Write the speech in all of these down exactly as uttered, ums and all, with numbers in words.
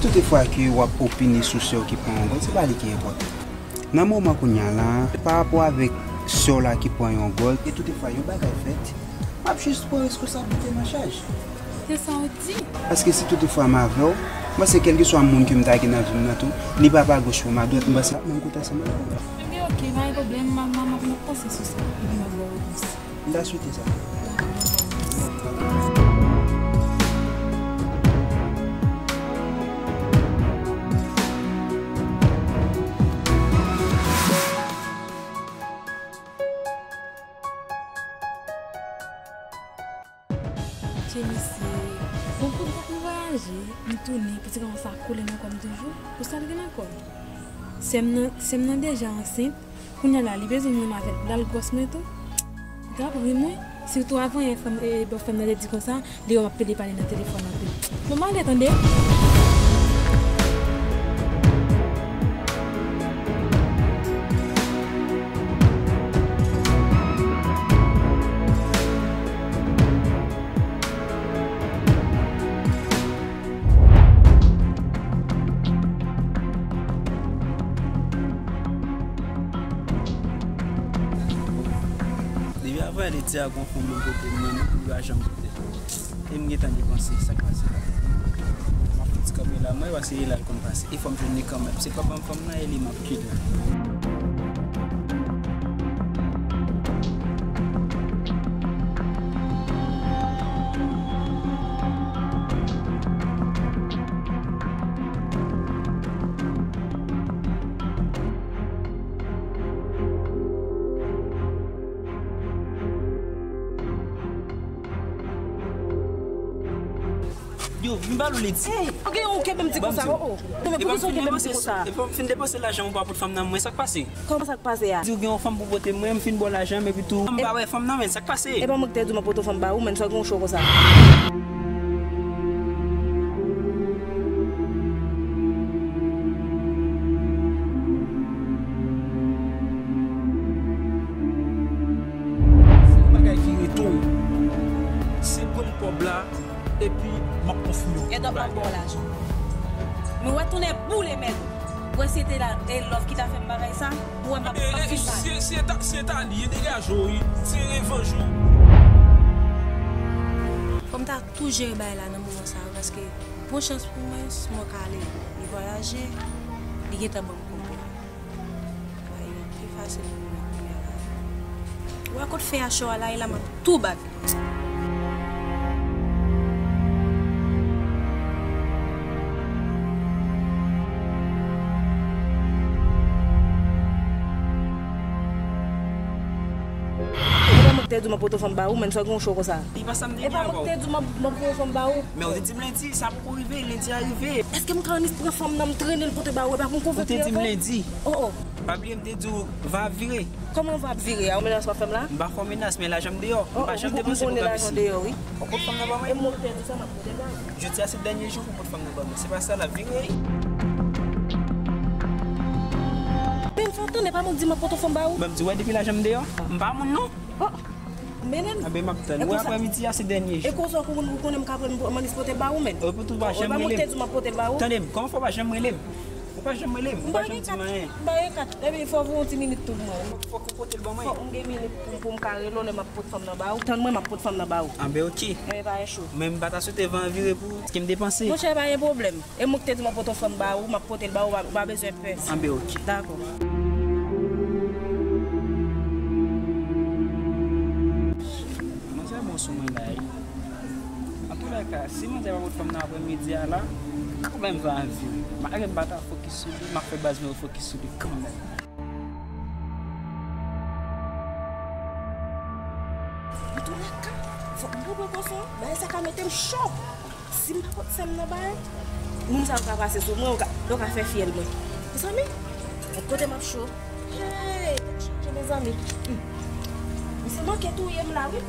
Toutefwa ke w ap opine sou sè w ki pran yon gòl, se pa li ki enpòtan. Nan moman kounye a la, pa rapò avèk sè w la ki pran yon gòl, e toutefwa yon bagay fèt, m ap jis pran reskonsablite m an chaj. Se sa w di? Paske si toutefwa m avè w, m panse kèlkeswa moun ke m ta gen nan vi m nan tou, li pa pa goch pou m adwat, m panse l ap menm kote ansanm avè w. Ebyen, oke, pa gen pwoblèm, m a, m a, m a, m ap panse sou sa, epi m ap ba w repons. M ta swete sa. Che mesye, bon, pou m voyaje, m tounen, pitit kòmanse a koule nan kò m toujou, pou sa l gen nan kò l. Sè m nan, sè m nan deja ansent, kounye a la, li bezwen mwen avè l, pou l al gwòs mwen tou. Li t ap ri mwen, sitou avan yè fanm, e, bò fanm nan te di konsa, li wè m ap pede pale nan telefòn anpil. Bon, m ale tande. Depi avan yè, li di a gon fanm pou pote mwen, li pa janm pote. E m gentan depanse, sa k pase la? M ap fouti kanpe la, mwen, paske e la l konn pase. E fò m jwenn li kanmenm. Se pa ban m fanm nan, e li m ap kite. Yo, m ba nou leti. Ey, ou gen yon kenbe m di konsa, o, o. Non, men poukisa ou kenbe m di konsa? Epa m fin depanse lajan ou pa pot fanm nan mwen, sa k pase? Kòman sa k pase a? Di w gen yon fanm pou pote mwen, m fin ba w lajan, men epi tou, m pa wè fanm nan, men sa k pase? Epa mwen ki te di w m ap pote yon fanm ba ou, men sa gen yon cho konsa. Se yon bagay ki rete w. Se pran kòb la, epi m ap konfime w. Gen tan m ap ba w lajan. Men w wè tounen boule mèt. W wè si te la, e love ki ta fè m bagay sa, w wè m ap, m ap fin pale. Si, si e ta, si e ta li, e degaje w, wi. Se revanj ou. Fò m ta tou jere bagay la nan moman sa yo, paske bon chans pou mwen, si mwen ka ale, li vwayaje, li gentan ban m kòb la. Bagay yo pi fasil pou mwen kounye a la. Ou wè kot fè a cho a la, e la m ap tou bat. Epa mwen ki te di w m ap pote yon fanm ba ou, men sa gen yon cho konsa. Li pa sa m te gen ankò. Epa mwen ki te di w m ap, m ap pote yon fanm ba ou. Men ou te di m lendi, sa poko rive, lendi a rive. Èske m ka annik pran fanm nan, m trennen l pote ba ou, epa pou m konvenk li ankò? Ou te di m lendi. O, o. Pa bliye m te di w, va vire. Kòman va vire a? Ou menas w ap fè m la? M pa fè w menas, men lajan m deyò. M pa janm depanse pou kanpe isit. Ou konnen lajan deyò, wi. Ou pot fanm nan ba mwen? E mwen ki te di sa, m ap pote ba ou. Jodi a se dènye jou pou pot fanm nan ba mwen. Se pa sa, l ap vire. Men m fè w tande, pa mwen ki di m ap pote fanm ba ou. Ban m di w, wè depi lajan m deyò, m pa moun non. O, mennen m. Anben, m ap tann. Ou apre midi a se dènye jou. E konsa ou konnen, ou konnen m ka pran m annik pote ba ou, men. Epi tou pa janm rele m. Ou pa mwen ki te di w m ap pote l ba ou. Tande m, kòman fè w pa janm rele m? Ou pa janm rele m, ou pa janm di m anyen. M pa gen kat, epi fò voye yon ti minit tou pou mwen. Fòk ou pote l ban mwen. Fòk m gen minit pou, pou m ka rele w lè m ap pot fanm nan ba ou. Tann mwen, m ap pot fanm nan ba ou. Anben, oke. Enben, pa gen cho. Men m pa ta swete van an vire pou ki m depanse. Monchè, pa gen pwoblèm. E mwen ki te di w m ap pot yon fanm ba ou, m ap pote l ba ou, ou pa, ou pa bezwen pè. Anben, oke. Dakò. Manzè bon sou mwen la, wi. Antoulèka, si manzè pa pot fanm nan aprè midi a la, kanmenm va vire. Malgre m pa ta fokis sou li, m ap fè baz mwen yo fokis sou li kanmenm. Antoulèka, fòk mwen pran prekosyon, bagay sa ka mete m cho. Si m pa pot sè m nan bay, moun sa yo ka pase sou mwen, yo ka, yo ka fè fyèl mwen. Mezanmi, kote m ap cho. Hey, tèt chaje, mezanmi. Hmm. Misye manke touye m la, wi.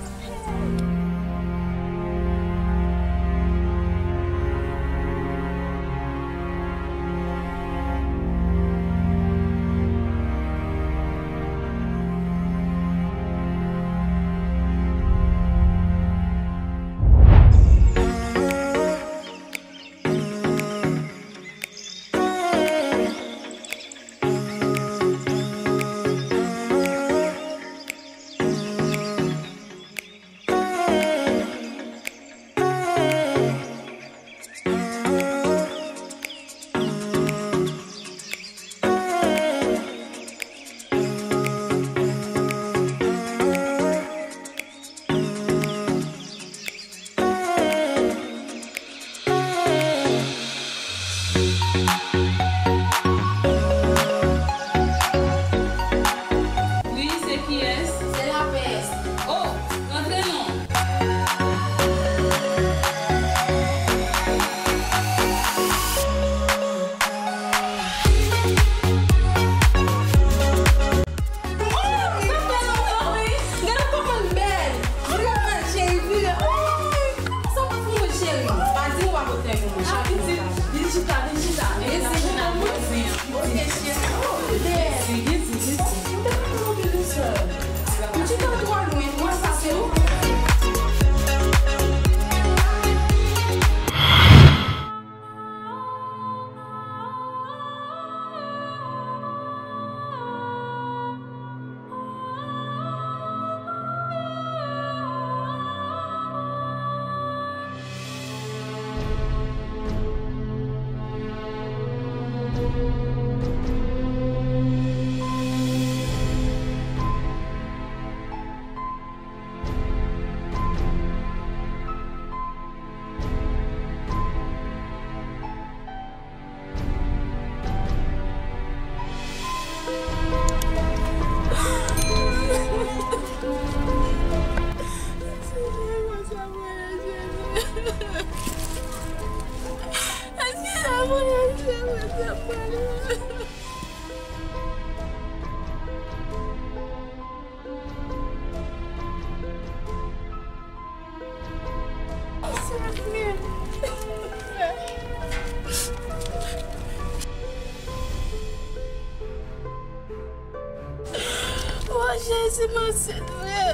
Oh, Jezi, m ansent vre.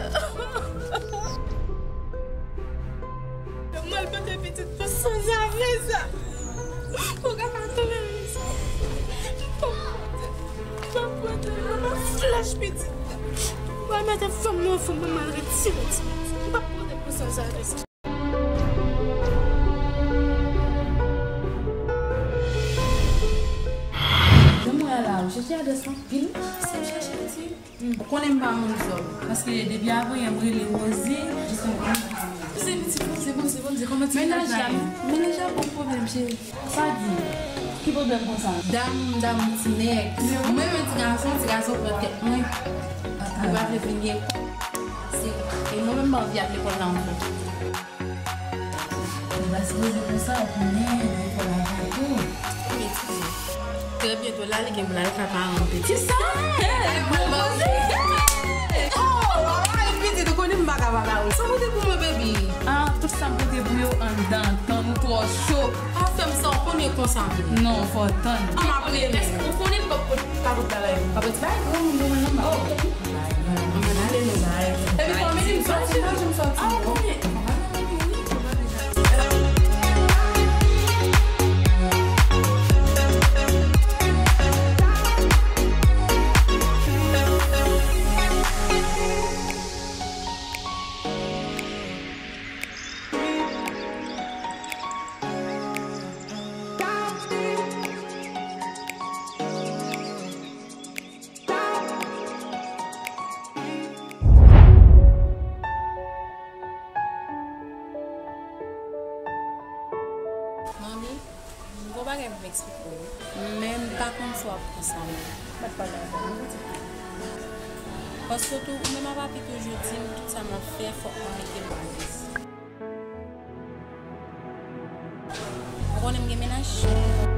Mwen pote pitit pou sanzave sa. Ou ka pa tolere sa. M p ap pote, m p ap pote, m ap flash pitit la. Mwen mete fanm nan, fanm nan, mwen retire ti pitit. M p ap pote pou sanzave sa. Jan mwen la, ou chèche adrès lan? Vini. Se m chèche l, ti. Ou konnen m pa moun zòb. Paske depi avanyè m rele Rosie, jis mwen konn. Se pitit, se bon, se bon, se kòman ti mennaj la ye? Mennaj la bon pwoblèm, cheri. Sa di? Ki pwoblèm konsa? Dam, dam ti nèg. Mwen menm ti gason, ti gason pran tèt mwen. Li pa vle vin gen kòb. Se, e mwen menm m pa anvi al lekòl la ankò. Li pa sipoze konsa, ou konnen, lekòl avan tou. Trè byento la, li gen pou l al ka paran pitit. Kisa? Hey, mwen poze. Oh, papa, pitit, ou konnen m pa ka pa ba ou. Sa w pote pou mwen, baby? Ah, tout sa m pote pou yo anndan, tan nou twò cho. Pa fè m sa, ou konnen konsa. Non, fò w tann. An, m ap rele. Èske ou konnen m p ap pot, pa pot bagay? Pa pot bagay? Oh, m demen nan ba. Oh. Ann ale nou bay. Epi fò m di m sòti, m pa janm sòti. Ah, ou konnen. Manmi, m gon bagay pou m eksplike w wi. Men m pa konn si w ap konsa non. Pa t pale avè m, yon ti pale. Paske tou, ou menm a papi toujou di m, tout sa m ap fè, fòk mwen mete m alèz. Ou konnen m gen mennaj?